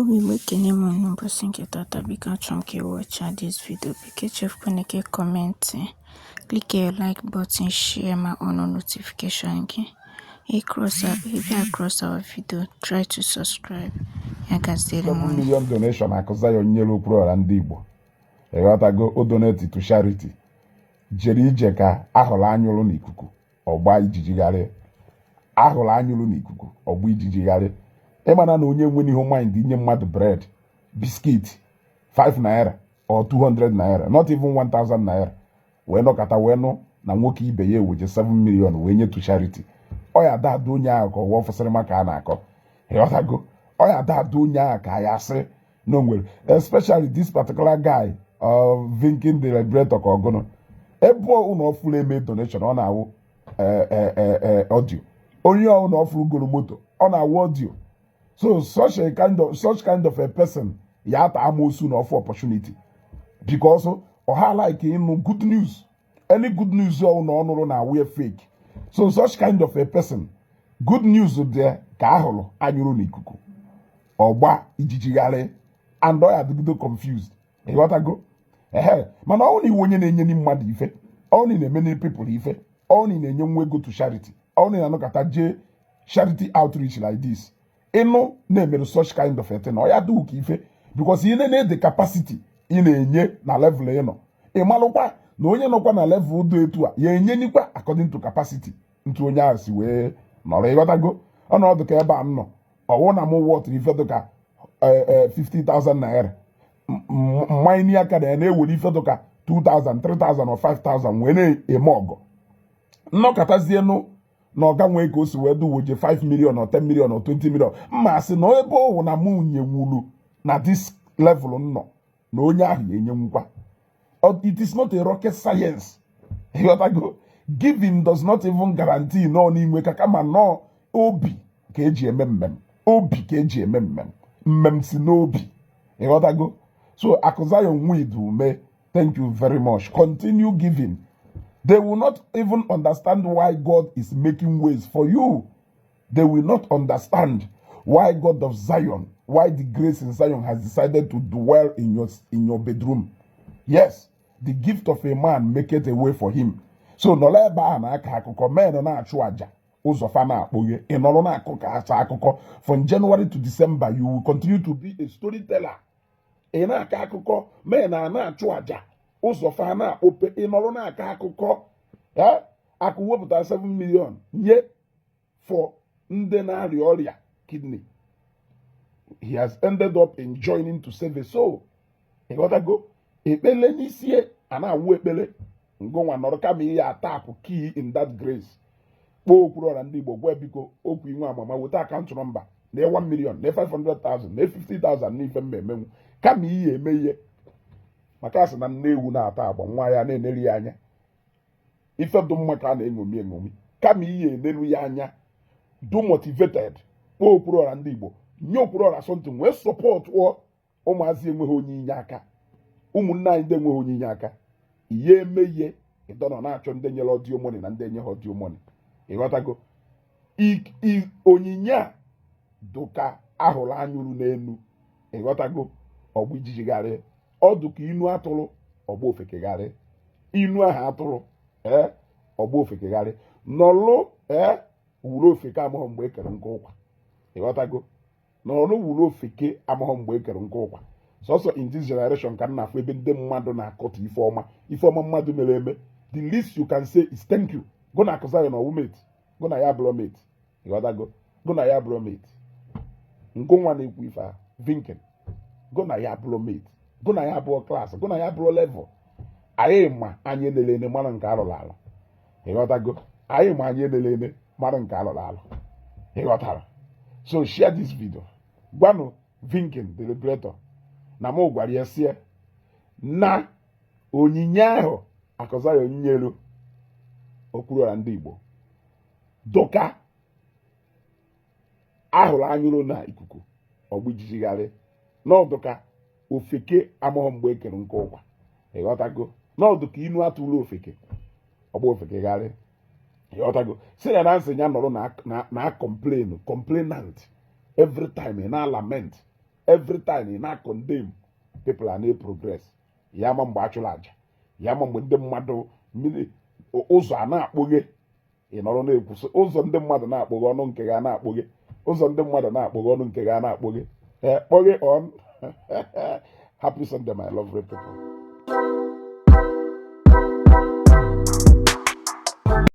Bụ Igbo, ekene m unu n'ụbọchị nke tata. Biko, achọrọ m ka ị watcha this video. Biko, echefukwana ka ị comment, click your like button, share ma on notification gị. Ị cross, ị bịa across our video, try to subscribe. Ya gaziere m 7 unu. million donation Akụ Zion nyere Okwuluọra ndị Igbo, ịghọtago? O donate to charity, jere ije ka ahụrụ anyụrụ n'ikuku ọgba ijijigharị, ahụrụ anyụrụ n'ikuku ọgba ijijigharị. Ịmana na onye nwe n'ihu mind inye mmadụ bread, biscuit, 5 naira or 200 naira, not even 1000 naira, wee nọkọta wee nụ na nwoke ibe ya eweje 7 million wee nye to charity, ọ ya ada onye ahụ ka ọwa ọfụsịrị maka a na-akọ, ịghọtago? Ọ ya ada onye ahụ ka ya sị na o nwere, especially this particular guy, Vinkin the Liberator, ka ọgụnụ ebe ụlọ ọfụrụ eme donation, ọ na-awụ audio. Onye ọbụla ọfụrụ goro moto, ọ na-awụ audio. So such kind of a person ya ata amoosu na ọfụ opportunity, because ọha like ịnụ good news. Any good news ọ na ọ nụrụ na awụ fake. So such kind of a person, good news dị ka ahụrụ anyụrụ n'ikuku ọgba ijijigharị, and ọ ya adịgido confused, ịghọtago? Ehe, mana ọ na iwe onye na-enye ndị mmadụ ife, ọ na na-eme ndị people ife, ọ na na-enye nwa ego to charity, ọ na na-anọkọta jee charity outreach like this, ịnụ na-emere such kind of a thing, ọ ya dịghị ka ife, because ị na the capacity ị na-enye na level ị nọ, ị malụkwa na onye nọkwa na level dị etu a ya enyenikwa according to capacity ntu onye ahụ si wee nọrọ, ịghọtago? Ọnọdụ ka ebe a m nọ, ọwụ na m wọtụrụ ife dịka 50,000 naira, mmanya aka na ya na-ewere ife dịka 2000, 3000 or 5000 wee na-eme ọgọ. Nnọkọtazienụ na ọga nwee ka o si wee duwoje 5 million or 10 million or 20 million, mma asị na ebe ọ wụ na mụ nyenwulu na this level nọ na onye ahụ ya enyenwukwa. It is not a rocket science, ịghọtago? Giving does not even guarantee nọ n'inwe ka, kama nọọ obi ka eji eme mmem, obi ka eji eme mmem, mmem si n'obi, ịghọtago? So Akụ Zion Nwidume, thank you very much. Continue giving. They will not even understand why God is making ways for you. They will not understand why God of Zion, why the grace in Zion has decided to dwell in your bedroom. Yes, the gift of a man maketh a way for him. So nọrọ ebe a na-akọ akụkọ, men na-achụ àjà, ụzọ fa na-akpụghe, ị nọrọ na-akụ ka asa akụkọ. From January to December, you will continue to be a storyteller. Ị na-akọ akụkọ, men a na-achụ àjà, ụzọ fa na-akpọpe, ị nọrọ na-akọ akụkọ. Eh? Akụ wepụtara 7 million nye for ndị na-arịa ọrịa kidney. He has ended up in joining to save a soul, ịghọtago? Ekpele n'isie a na-awụ ekpele ngụnwa nọrọ kama ihe atapụ key in that grace. Kpọọ Okwuluọra ndị Igbo, gwa biko okwu inwe amama, weta account number na 1 million na 500,000 na 50,000 n'ife mma emenwu, kama ihe eme ihe maka asị na nne ewu na-ata agba nwa ya na-eneri ya anya. Ife dị mma ka a na-eṅomi eṅomi. Kama ihe eneru ya anya, do motivated, kpọọ Okwuluọra ndị Igbo, nye Okwuluọra something wee support ụmụazị enweghị onye inye aka, ụmụnne anyị ndị enweghị onye inye aka. Ihe eme ihe ịdọnọ na-achọ ndị nyere audio money na ndị enye ha audio money, ịghọtago? Onyinye a dụka ahụrụ anyụrụ n'elu, ịghọtago? Ọgbụ ijijigharị ọdụ ka inu atụrụ ọgba ofekegharị, inu ahụ atụrụ ee ọgba ofekegharị nọlụ ee wuru ofeke amaghọ mgbe e kere nke ụkwa, ịghọtago? Nọlụ wuru ofeke amaghọ mgbe e kere nke ụkwa. Sọsọ in this generation ka m na-afụ ebe ndị mmadụ na-akọta ife ọma, ife ọma mmadụ mere eme. The least you can say is thank you. Go na Akụ Zion ọwụ mate, go na ya bụrụ mate, ịghọtago? Go na ya bụrụ mate, ngụnwa na-ekwu ife a Vinkin, go na ya bụrụ mate, go na ya bụrụ class, go na ya bụrụ level. Anyị ma anyị elelene mara nke alụrụ alụ, ịghọtago? Anyị ma anyị elelene mara nke alụrụ alụ, ịghọtara? So share this video, gwanụ Vinkin the Liberator na mụ gwara ya sie na onyinye ahụ Akụ Zion nyelu Okwuluọra ndị Igbo dụka ahụrụ anyụrụ na ikuku ọgbụ ijijigharị n'ọdụka ofeke amaghọ mgbe e kere nke ụkwa, ịghọtago? N'ọdụ ka inu atụrụ ofeke ọgba ofekegharị, ịghọtago? Si na nsị ya nọrọ na na complain, complainant every time, ị na-lament. Every time ị na-condemn people are na-progress. Ya ma mgbe achụrụ aja, ya ma mgbe ndị mmadụ mmiri ụzọ a na-akpụghe, ị nọrọ na-ekwusị ụzọ ndị mmadụ na-akpụghe, ọnụ nke ga na-akpụghe, ụzọ ndị mmadụ na-akpụghe, ọnụ nke ga na-akpụghe. Ee, kpọghe on. Happy Sunday, my lovely people.